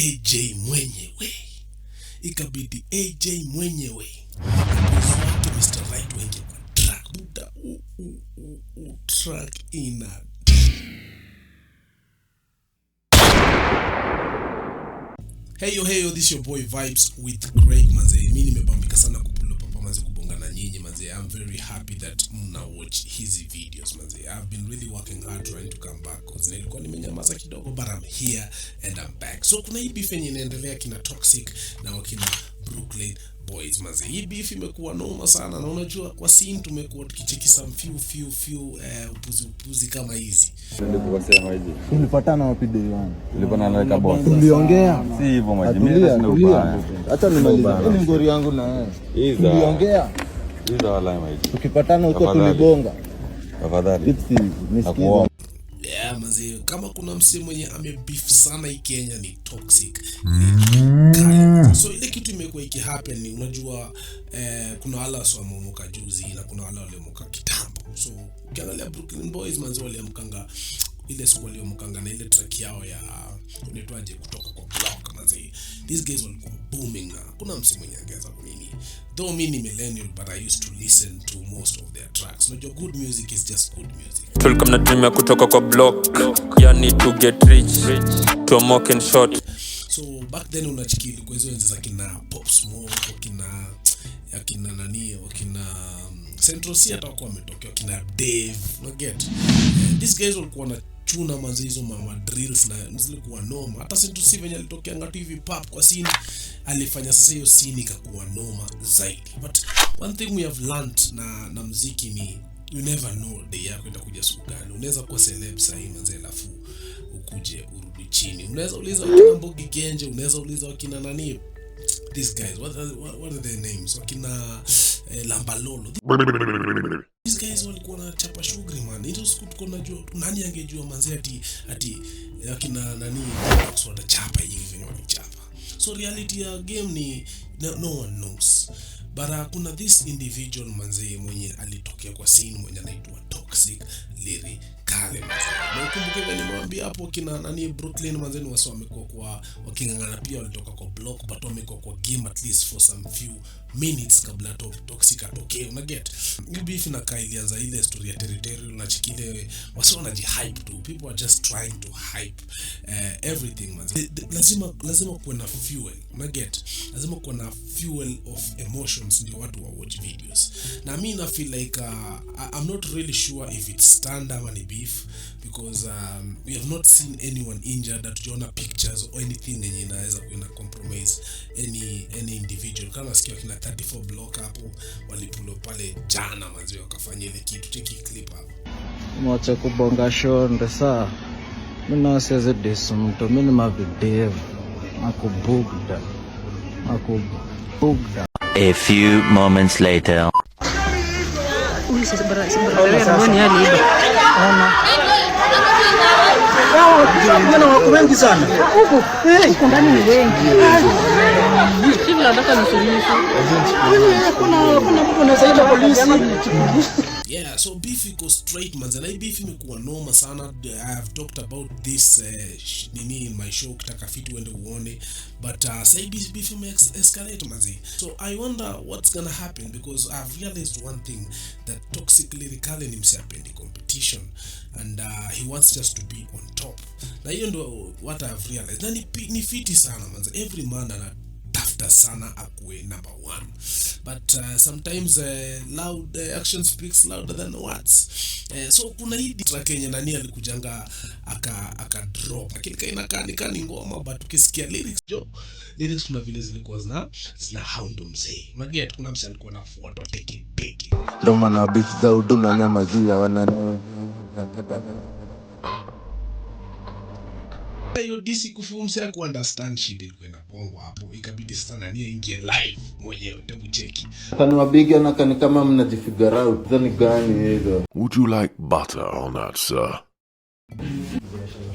AJ mwenyewe, ikabidi AJ mwenyewe boys wake Mr. Right waingie kwa track. Buda, u, u, u, u, track ina. Heyo heyo, this your boy Vibes with Craig, manze. Mi nimebambika sana kupull up hapa, manze, kubonga na nyinyi, manze. I'm very happy that mna watch hizi videos, manze. I've been really working hard trying to come back 'cause nilikuwa nimenyamaza kidogo, but I'm here and I'm back. So kuna hii beef yenye inaendelea kina Toxic na wakina Brooklyn Boys, manze. Hii beef imekuwa noma sana, na unajua kwa scene tumekuwa tukicheki some few few few upuzi upuzi kama hizi. Nilikukosea, maji. Tulipatana wapi day one? Tulipatana like a boss. Tuliongea. Si hivyo, maji. Mimi Tulia, sina tulia. ubaya. Acha nimalize. Ubaya. Hii ni ngori yangu na wewe. Iza. Tuliongea. Iza walai, maji. Tukipatana huko Tafadhali. tulibonga. Tafadhali. Tipsy, nisikize. Nakuomba. Yeah, manze, kama kuna msee mwenye amebeef sana hii Kenya ni Toxic Lyrikali. So ile kitu imekuwa ikihappen ni, unajua, kuna wale wasee wameomoka juzi na kuna wale waliomoka kitambo. So ukiangalia Brooklyn Boys, manze, waliamkanga ile siku waliomkanga na ile track yao ya unaitwaje, Kutoka kwa Block. Manze, these guys walikuwa booming na kuna msee mwenye angeweza kunini. Though mi ni millennial, but I used to listen to most of their tracks. Unajua good music is just good music. Tulikuwa na dream ya kutoka kwa block, yani to get rich, to in short. So back then unacheki ilikuwa hizo enzi za kina Pop Smoke, wakina akina nani, wakina Central Cee, hata wakuwa wametokea, wakina Dave, unaget? These guys walikuwa na chuna, manze, hizo mama drills na zilikuwa noma. Hata Central Cee venye alitokeanga tu hivi pap kwa scene, alifanya sasa hiyo scene ikakuwa noma zaidi. But one thing we have learned na mziki ni you never know day yako itakuja siku gani. Unaweza kuwa celeb sahii, manze, alafu ukuje urudi chini. Unaweza uliza wakina Mbogi Genje, unaweza uliza wakina nani, these guys, what are their names, wakina Lambalolo. These guys walikuwa na chapa shughuli, man. Hizo siku tuko najua nani angejua, manze, ati akina nani Detox watachapa hivi venye walichapa. So reality ya game ni no one knows. But kuna this individual, manze, mwenye alitokea kwa scene mwenye anaitwa Toxic Lyrikali, manze. Na ukumbuke vile nimewambia hapo kina nani Brooklyn, manze, ni wasee wamekuwa kwa waking'ang'ana pia, walitoka kwa block, but wamekuwa kwa game at least for some few minutes kabla Toxic atokee, unaget? Hii beef inakaa ilianza ile story ya territorial na chikile, wasee wanajihype tu. People are just trying to hype everything, manze. Lazima kuwe na fuel, unaget? Lazima kuwe na fuel of emotions ndio watu wa watch videos. Na mi na feel like I'm not really sure if it's stand ama ni beef because we have not seen anyone injured. Hatujaona pictures or anything yenye inaweza kuina compromise any individual. Kama sikia kina 34 Block hapo walipulo pale jana, manze, wakafanya ile kitu. Cheki clip hapo. Mwache kubonga shonde saa mina siwezi diss mtu, mi ni mavidevu nakubugda nakubugda. A few moments later. Uy, sebenarnya ni aliiba. Mbona wako wengi sana? Huku huku ndani ni wengi. Hivi nataka nisuluhishe. Kuna mtu anaweza ita polisi. Yeah, so beef iko straight, manze, na hii beef imekuwa noma sana. I have talked about this nini in my show. Ukitaka fit uende uone. But say beef ime escalate, manze. So I wonder what's gonna happen because I've realized one thing, that Toxic Lyrikali ni msee apendi competition and he wants just to be on top. Na hiyo ndo what I've realized na ni fiti sana, manze. Every man ana tafuta sana akuwe number one, but sometimes loud action speaks louder than words. So kuna hii track yenye nani alikujanga aka drop, lakini kainakaa ni kani ngoma, but ukisikia lyrics jo, lyrics kuna vile zilikuwa zina hound mzee, unaget? Kuna msee alikuwa anafuatwa teke teke. Ndo maana beef za udu na nyamazia wana Hiyo diss kufu msee aku understand shit ilikuwa inapongwa hapo. Ikabidi sasa nani aingie live mwenyewe. Hebu cheki. Kaniwabiga na kani kama mnajifigure out. Hizo ni gani hizo? Would you like butter on that, sir?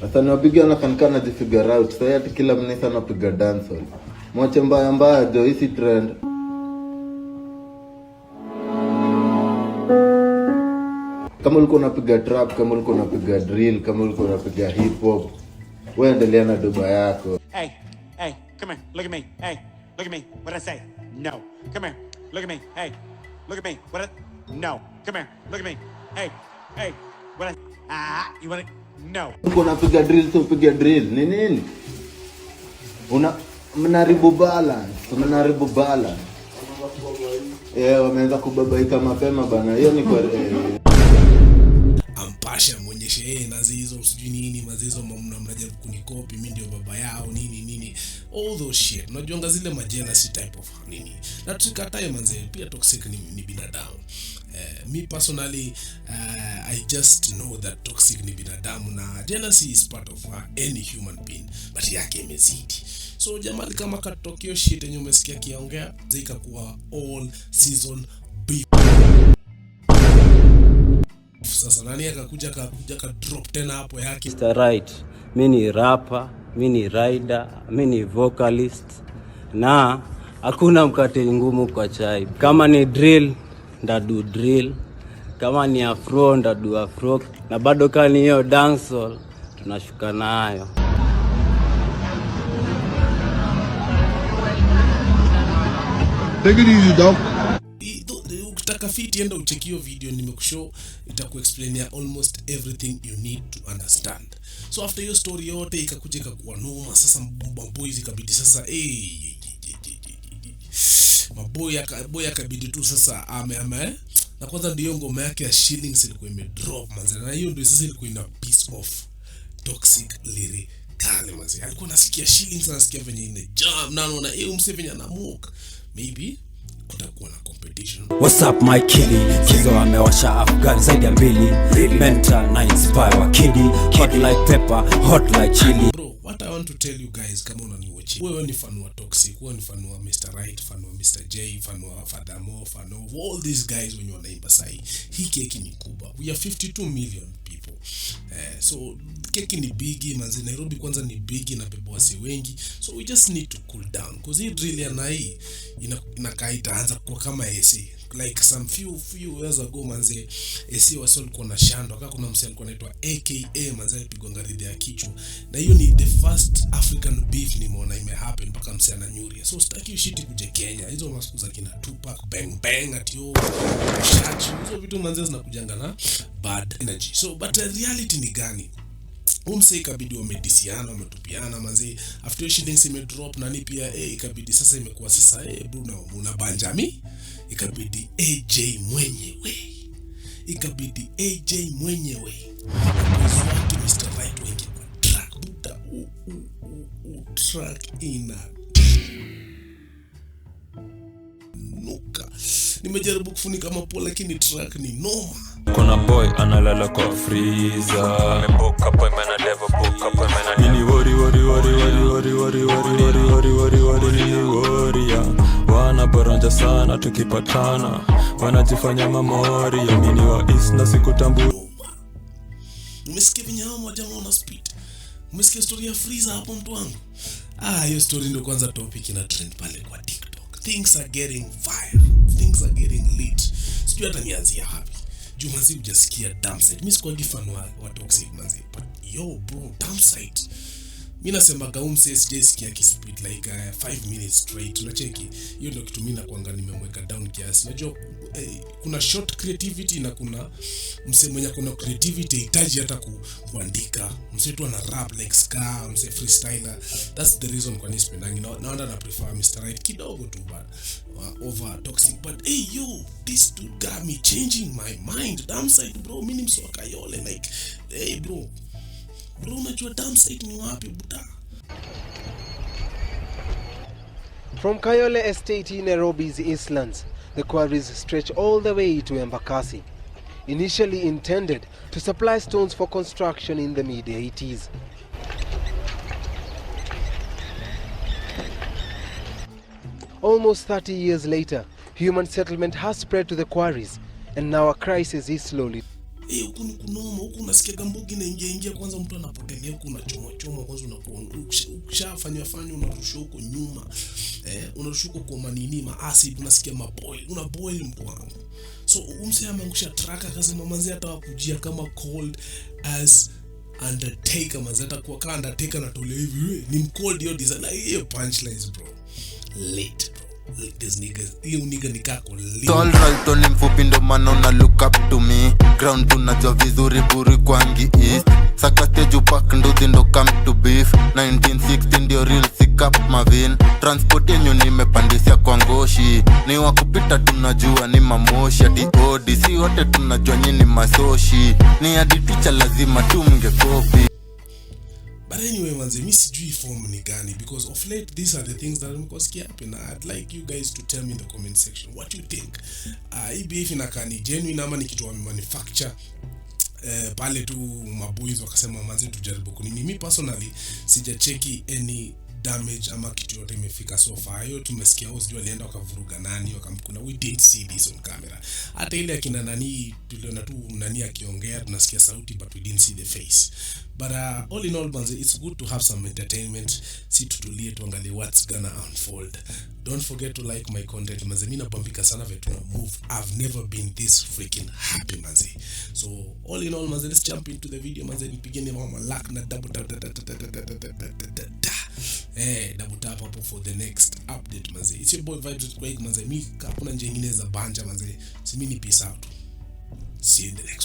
Wasanii wabiga wanakaa najifigure out. Sasa ati kila mnisa anapiga dancehall. Mwache mbaya mbaya jo, hii si trend. Kama ulikuwa unapiga trap, kama ulikuwa unapiga drill, kama ulikuwa unapiga hip hop, wewe endelea na doba yako. Hey, Hey, come here. Look at me. Hey, look at me. What'd I say? No. Come here. Look at me. Hey, look at me. What? No. Come here. Look at me. Hey, hey. What? You want it? No. Uko unapiga drill, so piga drill. Ni nini? Una mnaharibu balance, mnaharibu balance. Eh, wameanza kubabaika mapema bana. Hiyo ni kwa Ampashe, amwonyeshe yeye nazi hizo sijui nini mazi hizo mnajaribu kunikopi, mi ndio baba yao, nini nini, all those shit. Unajuanga zile majealousy type of nini, na tusikatae manze, pia Toxic ni binadamu. Me personally, I just know that Toxic ni binadamu na jealousy is part of any human being, but yake imezidi. So jamali kama katokio shit yenye umesikia kiongea zikakuwa all season beef. Sasa nani akakuja ka drop tena hapo yake? Mr. Right, mi ni rapper, mi ni rider, mi ni vocalist na hakuna mkate ngumu kwa chai. Kama ni drill ndadu drill, kama ni afro ndadu afro, na bado kama ni hiyo dancehall tunashuka nayo. Take it easy, dog. Ukitaka fiti, enda ucheki hiyo video nimekushow, itakuexplainia almost everything you need to understand. So after hiyo story yote ikakuja ikakuwa noma, sasa maboys ikabidi sasa, hey, maboy boy akabidi tu sasa ame na kwanza ndio ngoma yake ya Shillings ilikuwa imedrop manze, na hiyo ndio sasa ilikuwa ina piece off Toxic Lyrikali manze. Alikuwa anasikia Shillings, anasikia venye ina jam na anaona eh, mse venye anamuka, maybe kutakuwa na competition. What's up my killy Kizo amewasha Afghan zaidi ya mbili. Mental na inspire wakidi. Hot like pepper, hot like chili. Bro, what I want to tell you guys, kama unaniwatch, wewe ni fan wa Toxic, wewe ni fan wa Mr. Right, fan wa Mr. J, fan wa Fadamo, fan of all these guys wenye wanaimba sahi, hii keki ni kubwa. We are 52 million people, so keki ni bigi manzi. Nairobi kwanza ni bigi na bebo wase wengi, so we just need to cool down cause hii drill ya nai inakaa itaanza kuwa kama AC like some few few years ago manze. AC wase walikuwa na shando kaka, kuna mse alikuwa anaitwa AKA manze, alipigwa ngaridi ya kichwa, na hiyo ni the first African beef nimeona imehappen mpaka mse ananyuria. So sitaki shit kuje Kenya, hizo masiku za kina Tupac bang bang ati yo shachi, hizo vitu manze zinakujanga na bad energy. So but reality ni gani? Umse ikabidi wamedisiana, wametupiana manzi. After hiyo Shillings imedrop nani pia, ikabidi sasa imekuwa sasa, bro, una banjami, ikabidi AJ mwenyewe, ikabidi AJ mwenyewe boys wake Mr. Right wengi kwa track buda, u, u, u, u, track ina nuka. Nimejaribu kufunika mapo lakini track ni noma. Kuna boy analala kwa freezer. Mini wori wori wori wori wori wori wori wori wori wori wori mini warrior. Wanaboranja sana tukipatana, wanajifanya mamoria. Mini wa east na sikutambui. Umesikia venye hao majamaa wana speed? Umesikia story ya freezer hapo, mtu wangu? Ah, hiyo story ndio kwanza topic ina trend pale kwa TikTok. Things are getting fire, things are getting lit. Sijui hata nianzie wapi juu manzi hujasikia Dumpsite. Mi sikuwagi fan wa Toxic manzi, but yo bro, Dumpsite, mi nasemaga umse sijaisikia akispit like 5 minutes straight. Unacheki, hiyo ndio kitu mi nakwanga nimemweka down kiasi. Unajua kuna short creativity na kuna mse mwenye kuna creativity hitaji hata kuandika, mse tu ana rap like Scar, mse freestyler. That's the reason kwa nini sipendangi na naona na prefer Mr. Right kidogo tu but over Toxic. But hey yo, this dude got me changing my mind. Dumpsite bro, mi ni mse wa Kayole, like hey bro, bro, unajua Dumpsite ni wapi buda? From Kayole Estate in Nairobi's Eastlands, the quarries stretch all the way to Embakasi. Initially intended to supply stones for construction in the mid-80s. Almost 30 years later, human settlement has spread to the quarries, and now a crisis is slowly Eh, huku ni kunoma huku, unasikia gambugi inaingia ingia kwanza, mtu anapotelea huku, unachoma choma kwanza, unakuwa ukishafanywa fanywa, unarushwa huko nyuma, unarushwa huko kwa manini ma acid, unasikia maboil, una boil mtu wangu. So umse ameangusha track akasema manzi hata wakujia kama cold as Undertaker manze, atakuwa kaa Undertaker natolea hivi, we, ni mcold hiyo design. Like, hiyo punchlines, bro, lit, bro. Like, this nigga, hiyo nigga ni kako lit. Tall right ni mfupi ndo maana una look up to me. Ground tunajua vizuri buri kwangi east. Saka stage upak nduthi ndo come to beef. 1960 ndio real sick up mavin. Transport yenyu nimepandisia kwa ngoshi. Ni wa kupita tunajua ni mamoshi. Ati odi si wote tunajua nyinyi masoshi. Ni hadi teacher lazima tumngekopi. But anyway, manze, mi sijui form ni gani, because of late these are the things that nimekuwa sikia happen. I'd like you guys to tell me in the comment section what you think. Hii beef inakaa ni genuine ama ni kitu wamemanufacture pale tu maboys wakasema, manze, tujaribu kunini. Mi personally sijacheki any damage ama kitu yote imefika so far. Hiyo tumesikia, oh, sijui walienda wakavuruga nani, wakamkuna. We didn't see this on camera. Hata ile akina nani tuliona tu nani akiongea, tunasikia sauti, but we didn't see the face. But all in all, manze, it's good to have some entertainment. Si tutulie tuangalie what's gonna unfold. Don't forget to like my content, manze. Mi nabambika sana vile tuna move. I've never been this freaking happy, manze. So all in all, manze, let's jump into the video, manze. Nipigeni mama like na double tap tap tap tap tap tap tap tap tap tap. Double tap hapo for the next update, manze. It's your boy Vibes with Craig, manze. Mi hakuna njia ingine za banja, manze. Si mi ni peace out. See you in the next one.